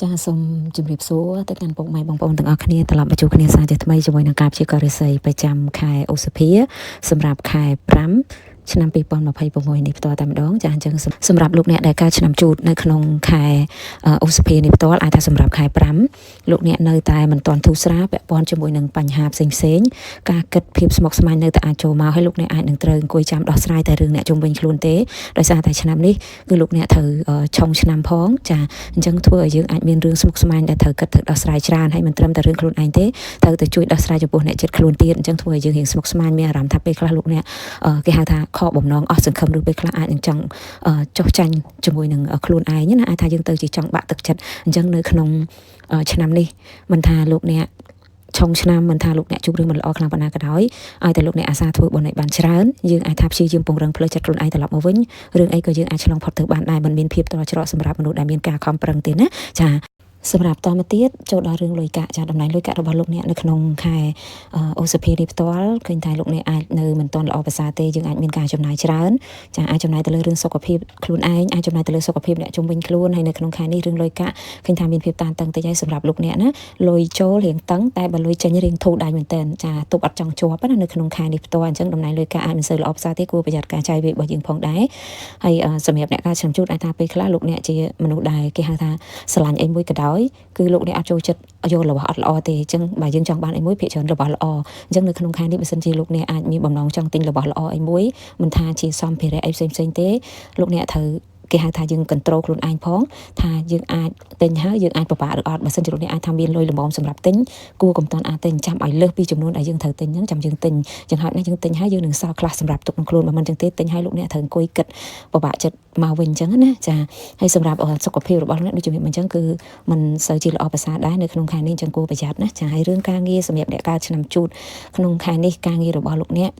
ចាសសូមជម្រាបសួរទៅកាន់ពុកម៉ែបងប្អូនទាំងអស់គ្នាត្រឡប់មកជួបគ្នាសាជាថ្មីជាមួយនឹងការព្យាករណ៍រាសីប្រចាំខែឧសភាសម្រាប់ខែ5ឆ្នាំ2026នេះផ្ទាល់តែម្ដងចាអញ្ចឹងសម្រាប់លោកអ្នកដែលកើតឆ្នាំជូតនៅក្នុងខែឧសភានេះផ្ទាល់អាចថាសម្រាប់ខែ5លោកអ្នកនៅតែមិនទាន់ធូរស្រាលពាក់ព័ន្ធជាមួយនឹងបញ្ហាផ្សេងផ្សេងការគិតភាពស្មុគស្មាញនៅតែអាចចូលមកហើយលោកអ្នកអាចនឹងត្រូវអង្គុយចាំដោះស្រាយតែរឿងអ្នកជុំវិញខ្លួនទេដោយសារតែឆ្នាំនេះគឺលោកអ្នកត្រូវឆុងឆ្នាំផងចាអញ្ចឹងធ្វើឲ្យយើងអាចមានរឿងស្មុគស្មាញដែលត្រូវគិតត្រូវដោះស្រាយច្រើនហើយមិនត្រឹមតែរឿងខ្លួនឯងទេត្រូវទៅជួយដោះស្រាយចំពោះអ្នកជិតខ្លួនទៀតអញ្ចឹងធ្វើឲ្យយើងរៀងស្មុគស្មាញមានអារម្មណ៍ថាពេលខ្លះលោកអ្នកគេហៅថាខកបំណងអស់សង្ឃឹមឬពេលខ្លះអាចនឹងចង់ចុះចាញ់ជាមួយនឹងខ្លួនឯងណាអាចថាយើងទៅជាចង់បាក់ទឹកចិត្តអញ្ចឹងនៅក្នុងឆ្នាំនេះមិនថាលោកអ្នកឆុងឆ្នាំមិនថាលោកអ្នកជួបរឿងមិនល្អខ្លាំងប៉ុណ្ណាក៏ដោយឲ្យតែលោកអ្នកអាសាធ្វើបុណ្យឲ្យបានច្រើនយើងអាចថាព្យាយាមពង្រឹងផ្លូវចិត្តខ្លួនឯងត្រឡប់មកវិញរឿងអីក៏យើងអាចឆ្លងផុតទៅបានដែរមិនមានភាពត្រច្រកសម្រាប់មនុស្សដែលមានការខំប្រឹងទេណាចាសម្រាប់តមកទៀតចូលដល់រឿងលុយកាក់ចាតំណែងលុយកាក់របស់លោកអ្នកនៅក្នុងខែឧសភានេះផ្ទាល់ឃើញថាលោកអ្នកអាចនៅមិនទាន់ល្អប្រសើរទេយើងអាចមានការចំណាយច្រើនចាអាចចំណាយទៅលើរឿងសុខភាពខ្លួនឯងអាចចំណាយទៅលើសុខភាពអ្នកជុំវិញខ្លួនហើយនៅក្នុងខែនេះរឿងលុយកាក់ឃើញថាមានភាពតានតឹងតិចហើយសម្រាប់លោកអ្នកណាលុយចូលរៀងតឹងតែបើលុយចេញរៀងធូរដៃមែនតើចាទប់អត់ចង់ជាប់ណានៅក្នុងខែនេះផ្ទាល់អញ្ចឹងតំណែងលុយកាក់អាចមិនសូវល្អប្រសើរទេគួរប្រយ័ត្នការចាយវាយរបស់យើងផងដែរហើយសម្រាប់អ្នកការឆ្នាំជូតអាចថាពេលខ្លះលោកអ្នកជាមនុស្សដែលគេហៅថាស្រឡាញ់អីមួយក៏ដោយគឺលោកអ្នកអត់ចូលចិត្តយករបស់អត់ល្អទេអញ្ចឹងបើយើងចង់បានអីមួយភាគច្រើនរបស់ល្អអញ្ចឹងនៅក្នុងខែនេះបើសិនជាលោកអ្នកអាចមានបំណងចង់ទិញរបស់ល្អអីមួយមិនថាជាសម្ភារៈអីផ្សេងផ្សេងទេលោកអ្នកត្រូវគេហៅថាយើង control ខ្លួនឯងផងថាយើងអាចទិញហើយយើងអាចពិបាកឬអត់បើសិនជាលោកអ្នកអាចថាមានលុយល្មមសម្រាប់ទិញគួរកុំតាន់អាចទិញចាំឲ្យលើសពីចំនួនដែលយើងត្រូវទិញហ្នឹងចាំយើងទិញយ៉ាងហោចណាស់យើងទិញហើយយើងនឹងសល់ខ្លះសម្រាប់ទុកក្នុងខ្លួនបើមិនចឹងទេទិញហើយលោកអ្នកត្រូវអង្គុយគិតពិបាកចិត្តមកវិញអញ្ចឹងណាចាហើយសម្រាប់សុខភាពរបស់លោកអ្នកដូចជំរាបអញ្ចឹងគឺមិនសូវជាល្អប្រសើរដែរនៅក្នុងខែនេះអញ្ចឹងគួរប្រយ័ត្នណាចាហើយរឿងការងារសម្រាប់អ្នកកើតឆ្នាំជូតក្នុងខែនេះការងាររបស់លោកអ្នក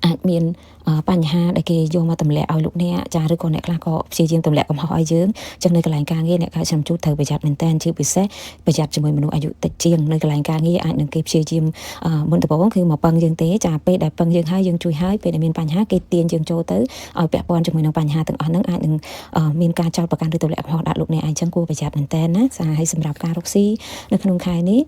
អាចមានបញ្ហាដែលគេយកមកទម្លាក់ឲ្យលោកអ្នកចាឬក៏អ្នកខ្លះក៏ព្យាយាមទម្លាក់កំហុសឲ្យយើងចឹងនៅកន្លែងការងារអ្នកកើតឆ្នាំជូតត្រូវប្រយ័ត្នមែនតើជាពិសេសប្រយ័ត្នជាមួយមនុស្សអាយុតិចជាងនៅកន្លែងការងារអាចនឹងគេព្យាយាមមុនដំបូងគឺមកពឹងយើងទេចាពេលដែលពឹងយើងហើយយើងជួយហើយពេលដែលមានបញ្ហាគេទាញយើងចូលទៅឲ្យពាក់ព័ន្ធជាមួយនឹងបញ្ហាទាំងអស់ហ្នឹងអាចនឹងមានការចោទប្រកាន់ឬទម្លាក់កំហុសដាក់លោកអ្នកឯងចឹងគួរប្រយ័ត្នមែនតើណាចាហើយសម្រាប់ការរកស៊ីនៅក្នុងខែនេះ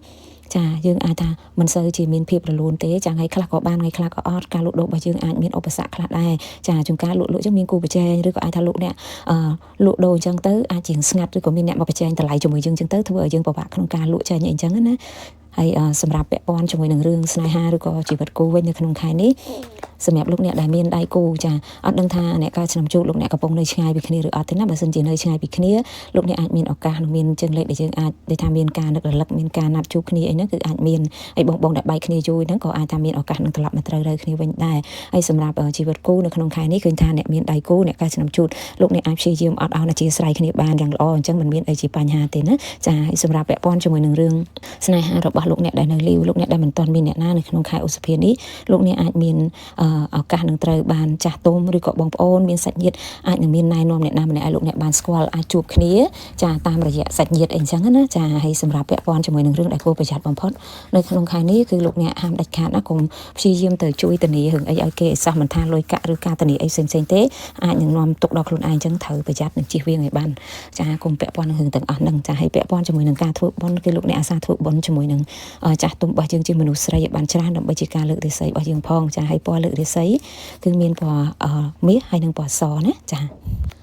ចាយើងអាចថាមិនសូវជាមានភាពរលូនទេចាថ្ងៃខ្លះក៏បានថ្ងៃខ្លះក៏អត់ការលក់ដូររបស់យើងអាចមានឧបសគ្គខ្លះដែរចាជួនកាលលក់លក់ចឹងមានគូប្រជែងឬក៏អាចថាលោកអ្នកអឺលក់ដូរអញ្ចឹងទៅអាចជាងស្ងាត់ឬក៏មានអ្នកមកប្រជែងតម្លៃជាមួយយើងអញ្ចឹងទៅធ្វើឲ្យយើងពិបាកក្នុងការលក់ចេញអីអញ្ចឹងណាហើយសម្រាប់ពាក់ព័ន្ធជាមួយនឹងរឿងស្នេហាឬក៏ជីវិតគូវិញនៅក្នុងខែនេះសម្រាប់លោកអ្នកដែលមានដៃគូចាអត់ដឹងថាអ្នកកើតឆ្នាំជូតលោកអ្នកកំពុងនៅឆ្ងាយពីគ្នាឬអត់ទេណាបើសិនជានៅឆ្ងាយពីគ្នាលោកអ្នកអាចមានឱកាសនឹងមានជើងលេខដែលយើងអាចដូចថាមានការនឹករលឹកមានការណាត់ជួបគ្នាអីហ្នឹងគឺអាចមានហើយបងបងដែលបែកគ្នាយូរហ្នឹងក៏អាចថាមានឱកាសនឹងត្រឡប់មកត្រូវរើគ្នាវិញដែរហើយសម្រាប់ជីវិតគូនៅក្នុងខែនេះឃើញថាអ្នកមានដៃគូអ្នកកើតឆ្នាំជូតលោកអ្នកអាចព្យាយាមអត់ឱនអធ្យាស្រ័យគ្នាបានយ៉ាងល្អអញ្ចឹងមិនមានអីជាបញ្ហាទេណាចាហើយសម្រាប់ពាក់ព័ន្ធជាមួយនឹងរឿងស្នេហារបស់លោកអ្នកដែលនៅលីវលោកអ្នកដែលមិនទាន់មានអ្នកណានៅក្នុងខែឧសភានេះលោកអ្នកអាចមានឱកាសនឹងត្រូវបានចាស់ទុំឬក៏បងប្អូនមានសាច់ញាតិអាចនឹងមានណែនាំអ្នកណាម្នាក់ឲ្យលោកអ្នកបានស្គាល់អាចជួបគ្នាចាតាមរយៈសាច់ញាតិអីចឹងណាចាហើយសម្រាប់ពាក់ព័ន្ធជាមួយនឹងរឿងដែលគួរប្រយ័ត្នបំផុតនៅក្នុងខែនេះគឺលោកអ្នកហាមដាច់ខាតណាកុំព្យាយាមទៅជួយធានារឿងអីឲ្យគេឲ្យសោះមិនថាលុយកាក់ឬការធានាអីផ្សេងៗទេអាចនឹងនាំទុកដល់ខ្លួនឯងចឹងត្រូវប្រយ័ត្ននិងជៀសវាងឲ្យបានចាកុំពាក់ព័ន្ធនឹងរឿងទាំងអស់ហ្នឹងចាហើយពាក់ព័ន្ធជាមួយនឹងការធ្វើបុណ្យគឺលោកអ្នកអាសាធ្វើបុណ្យជាមួយនឹងចាស់ទុំរបស់យើងជាមនុស្សស្រីឲ្យបានច្រើនដើម្បីជាការលើករាសីរបស់យើងផងចាហើយពណ៌លើករាសីគឺមានពណ៌មាសហើយនិងពណ៌សណាចា។